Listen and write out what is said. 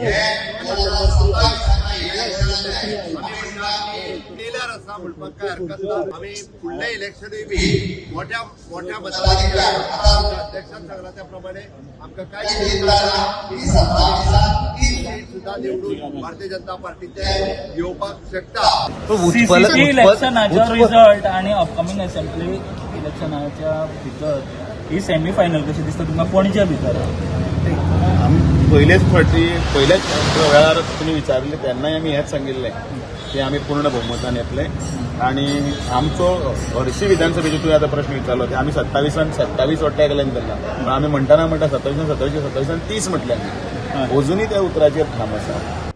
आमी म्हणटा की टेलर आसा म्हणपाक काय हरकत ना. आमी फुडलें इलेक्शनूय बी मोठ्या मोठ्या मताधिक्यान, आमच्या अध्यक्षान सांगला त्या प्रमाणे, आमकां काय सीट सुद्धा निवडून भारतीय जनता पार्टीचे येवपाक शकता. सीसीसी इलेक्शनाचो रिझल्ट आणि अपकमिंग असेंब्ली इलेक्शनाच्या भितर ही सेमी फायनल कशी दिसता तुमकां पणजे भितर? आमी पयलेच फावटी, पयल्याच वेळार तुमी विचारले तेन्नाय आमी हेंच सांगिल्लें की आमी पूर्ण भोवमतान येतले आनी आमचो हरशी विधानसभेचो तुवें आतां प्रश्न विचारलो की आमी 27न 27 हो टॅगलायन धरला, पण आमी म्हणटना म्हणटा 27न 27, 27न 30 म्हटलें आमी. अजुनूय त्या उतराचेर ठाम आसा.